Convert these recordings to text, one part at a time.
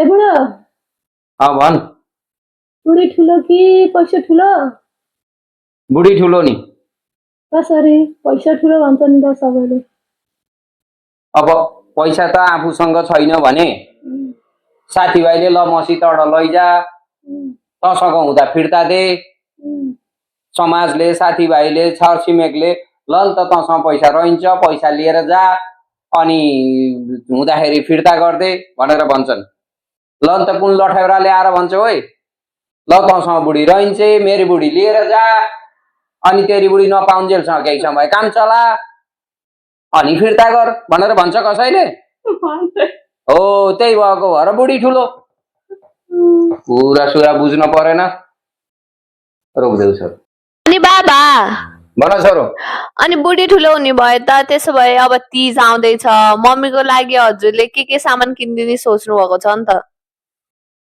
ए बुढो भन। बुढी ठुलो कि पैसा ठुलो? बुढी ठुलो नि। कसरी पैसा ठुलो भन्छ नि त सबैले। अब पैसा त आफूसँग छैन भने साथीभाइले ल मसितबाट लैजा, तसँग हुँदा फिर्ता दे, समाजले साथीभाइले छरछिमेकले ल त तसँग पैसा रहन्छ पैसा लिएर जा अनि हुँदाखेरि फिर्ता गर्दे भनेर भन्छन्। ल त कुन लठेउराले आएर भन्छ ओइ ल तसँग बुढी रहन्छ मेरी बुढी लिएर जा अनि तेरी बुढी नपाउन्जेलसँग केही समय काम चला अनि फिर्ता गर भनेर भन्छ कसैले? हो त्यही भएको भएर बुढी ठुलो। पुरा सुरा बुझ्न परेन। रोक्देऊ छोरो। अनि बाबा भन छोरो। अनि बुढी ठुलो हुने भयो त त्यसो भए अब तीज आउँदैछ, मम्मीको लागि हजुरले के सामान किनिदिने सोच्नु भएको छ नि त?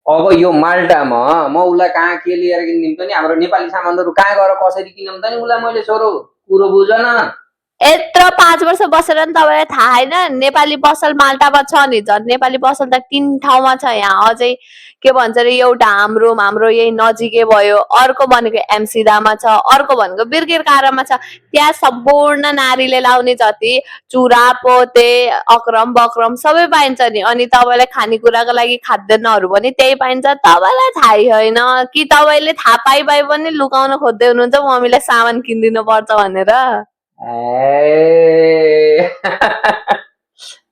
अब यो माल्टामा म उसलाई कहाँ के लिएर किनिदिउँ त नि? हाम्रो नेपाली सामानहरू कहाँ गएर कसरी किनौँ त नि उसलाई मैले? छोरो कुरो बुझ न। यत्रो 5 वर्ष बसेर नि तपाईँलाई थाहा छैन? नेपाली पसल माल्टामा छ नि, झन् नेपाली पसल त 3 ठाउँमा छ यहाँ। अझै के भन्छ अरे एउटा हाम्रो यही नजिकै भयो, अर्को भनेको एमसीदामा छ, अर्को भनेको बिर्किरकारामा छ। त्यहाँ सम्पूर्ण नारीले लाउने जति चुरा पोते अक्रम बक्रम सबै पाइन्छ नि। अनि तपाईँलाई खानेकुराको लागि खाद्यान्नहरू पनि त्यही पाइन्छ। तपाईँलाई थाहै होइन कि? तपाईँले थाहा पाइ पनि लुकाउन खोज्दै हुनुहुन्छ मम्मीलाई सामान किनिदिनु पर्छ भनेर?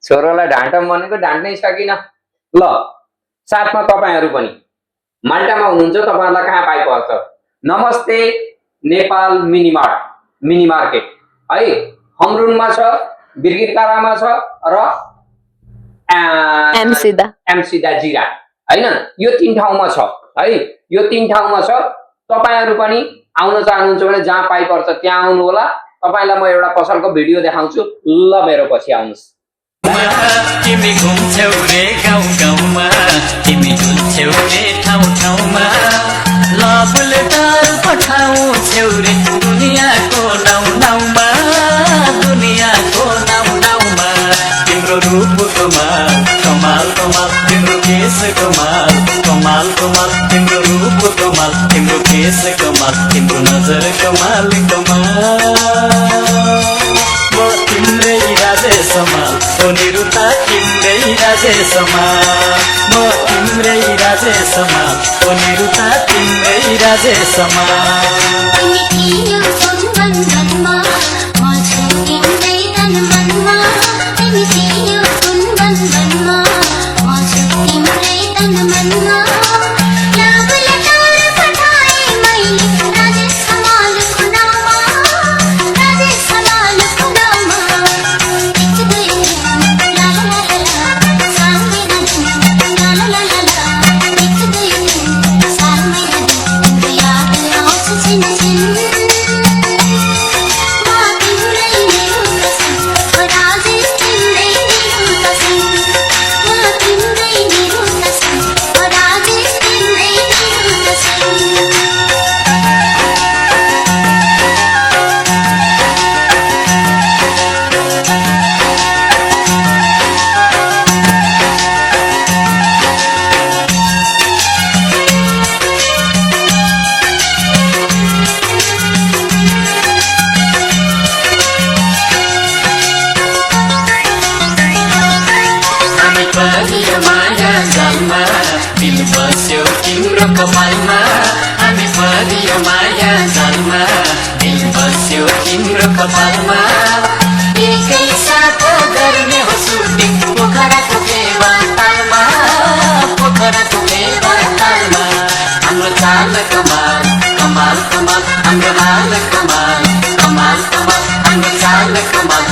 छोरोलाई ढाँटम भनेको ढाँट्नै सकिन। ल साथमा तपाईहरु पनि माल्टामा हुनुहुन्छ, तपाईहरुलाई कहाँ पाइपर्छ? नमस्ते नेपाल मिनी मार्केट है, हमरुनमा छ, बिर्किरकारामा छ र एमसीदा जिरा हैन, यो 3 ठाउँमा छ है। यो 3 ठाउँमा छ। तपाईहरु पनि आउन चाहनुहुन्छ भने जहाँ पाइपर्छ त्यहाँ आउनु होला। तपाईलाई म एउटा पसलको भिडियो देखाउँछु, ल मेरो पछि आउनुस्। तिमी घुम्छौ रे गाउँ गाउँमा, तिमी डुल्छौ रे ठाउँ ठाउँमा, लभ लेटर पठाउँछौ रे दुनियाँको नाउँ नाउँमा, दुनियाँको नाउँ नाउँमा। तिम्रो रूप कमाल कमाल कमाल, तिम्रो केस कमाल कमाल कमाल, तिम्रो रूप कमाल, तिम्रो केस कमाल, तिम्रो नजर कमाल कमाल। म तिम्रै राजे समाल, ओ निरुता तिम्रै राजे समाल, म तिम्रै राजे समाल, ओ निरुता तिम्रै राजे समाल। कपालमा हामी परियो माया जालमा, दिल बस्यो तिम्रो कपालमा। एकै साथ गर्ने हो सुटिङ पोखराको फेवातालमा, पोखराको फेवातालमा। हाम्रो चाल कमाल कमाल कमाल, हाम्रो हाल कमाल कमाल कमाल, हाम्रो चाल कमाल